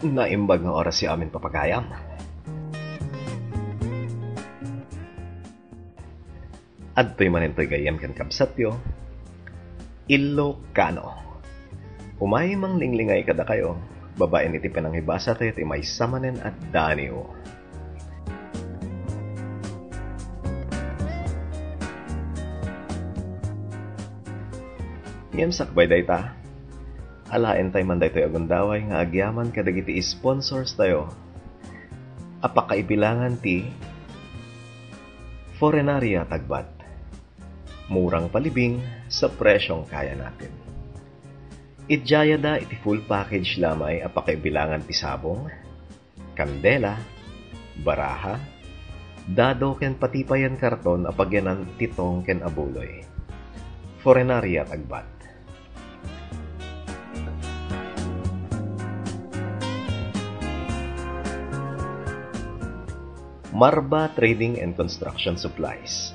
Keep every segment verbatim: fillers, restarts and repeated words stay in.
Naimbag nga oras ti amin papagayam. Adtoy manen toy gayyem ken kabsatyo, Ilokano. Umay manglinglingay kadakayo, babaen iti panangibasatayo ti maysa manen a daniw. Ngem sakbay dayta, alaentay man daytoy a gundaway nga agyaman kadagiti sponsors tayo a pakaibilangan ti Forenaria Tagbat. Murang palibing sa presyong kaya natin. Idiayada iti full package lamay a pakaibilangan ti sabong, kandela, baraha, dado ken pati payen karton a pagyanan ti tong ken abuloy. Forenaria Tagbat. Marba Trading and Construction Supplies.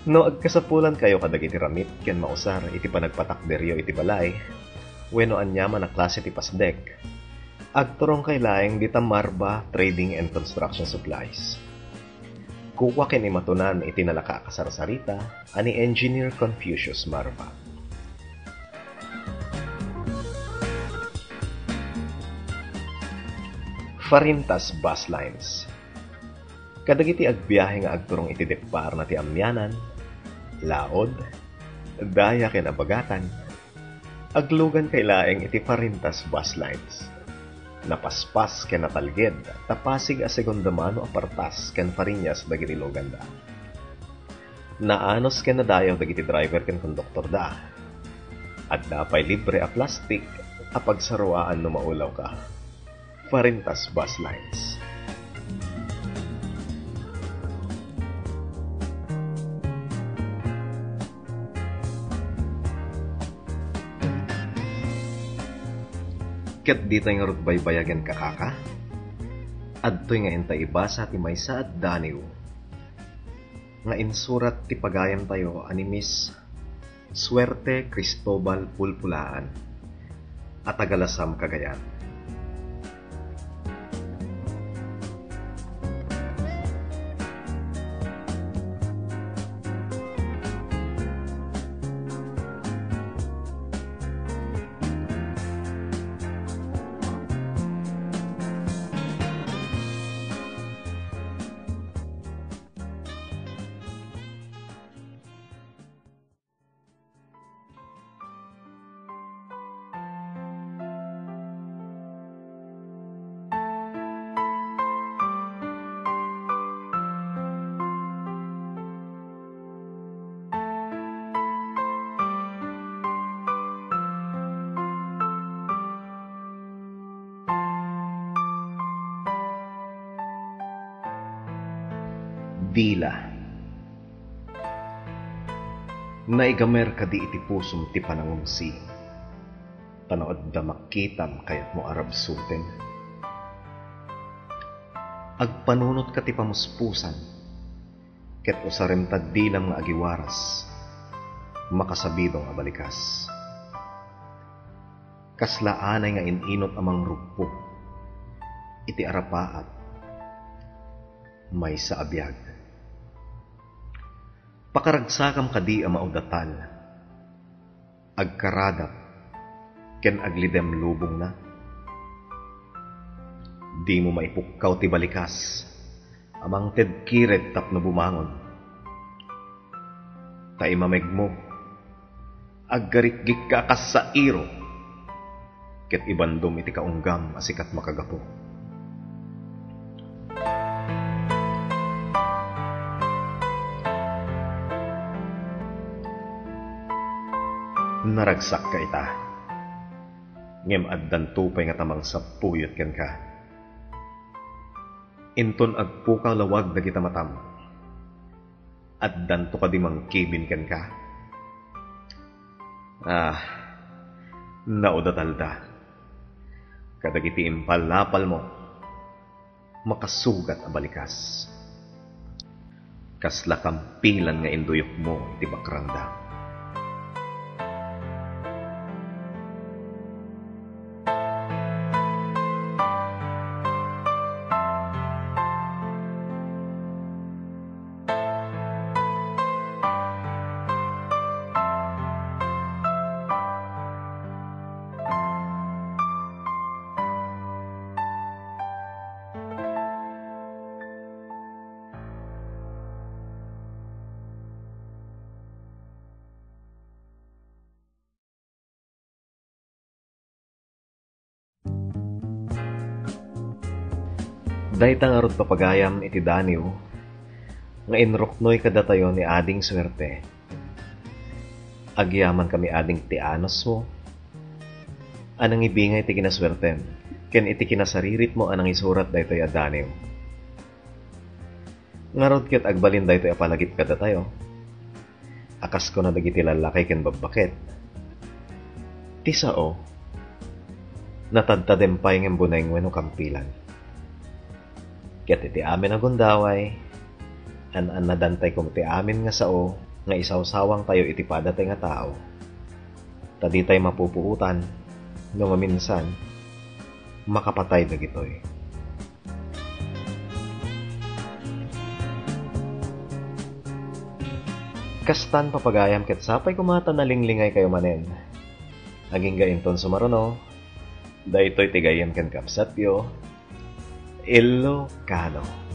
No agkasapulankayo kadagiti ramit ken mausar iti panagpatakderyo iti balay, wenno aniaman a klase ti pasdek, agturongkay laeng dita Marba Trading and Construction Supplies. Kua ken imatunan iti nalaka a kasarsarita a ni Engineer Confucius Marba. Farintas Bus Lines. Kadagiti agbiahe nga agturong iti depparna ti Amianan, Laod, Daya ken Abagatan, aglugankay laeng iti Farintas Bus Lines. Napaspas ken natalged ta Pasig a segunda mano a partas ken Fariñas dagiti luganda. Naanus ken nadayaw dagiti driver ken konduktorda. Adda pay libre a plastik a pagsaruaan no maulawka. Farintas Bus Lines. Ket ditay ngarud baybayagen, kakaka? Adtoy nga intay ibasa ti maysa a daniw nga insurat ti pagayamtayo a ni Miss Suerte Cristobal Pulpulaan a taga Lasam, Cagayan. Dila. Naigamer kadi iti pusom ti panangungsi, ta no adda makitam kayatmo a rabsuten? Agpanunotka ti pamuspusan, ket usarem ta dilam nga agiwaras, makasabidong a balikas. Kasla anay nga in-inut a mangrugpo iti arapaat, maysa a biag. Pakaragsakam kadi a maudatal, agkaradap, ken aglidem lubongna? Dimo maipukkaw ti balikas a mangted kired tapno bumangon. Ta imamegmo, aggarikgikka a kas sairo, ket ibandom iti kaunggam a sikat makagapu. Naragsakka ita, ngem addanto pay nga ta mangsappuyot kenka. Inton agpukaw lawag dagita matam, addanto kadi mangkibin kenka? Ah, naudatalda. Kadagiti impalapalmo, makasugat a balikas. Kasla kampilan nga induyokmo iti bakranda. Dayta ngarud, papagayam, iti daniw nga inruknoy kadatayo ni Ading Suerte. Agyamankami, Ading, ti anusmo a nangibingay ti kinasuertem ken iti kinasariritmo a nangisurat daytoy a daniw. Ngarud, ket agbalin daytoy a palagip kadatayo, a kas kuna dagiti lallaki ken babbaket. Ti sao, natadtadem pay ngem buneng wenno kampilan. Ket iti amin a gundaway, an-annadantay koma ti amin nga sao nga isawsawangtayo iti padatay nga tao, ta ditay mapupuotan no maminsan makapatay dagitoy. Kastan, papagayam, ket sapay koma ta nalinglingay kayo manen. Agingga inton sumaruno, daytoy ti gayyem ken kabsatyo, Ilocano.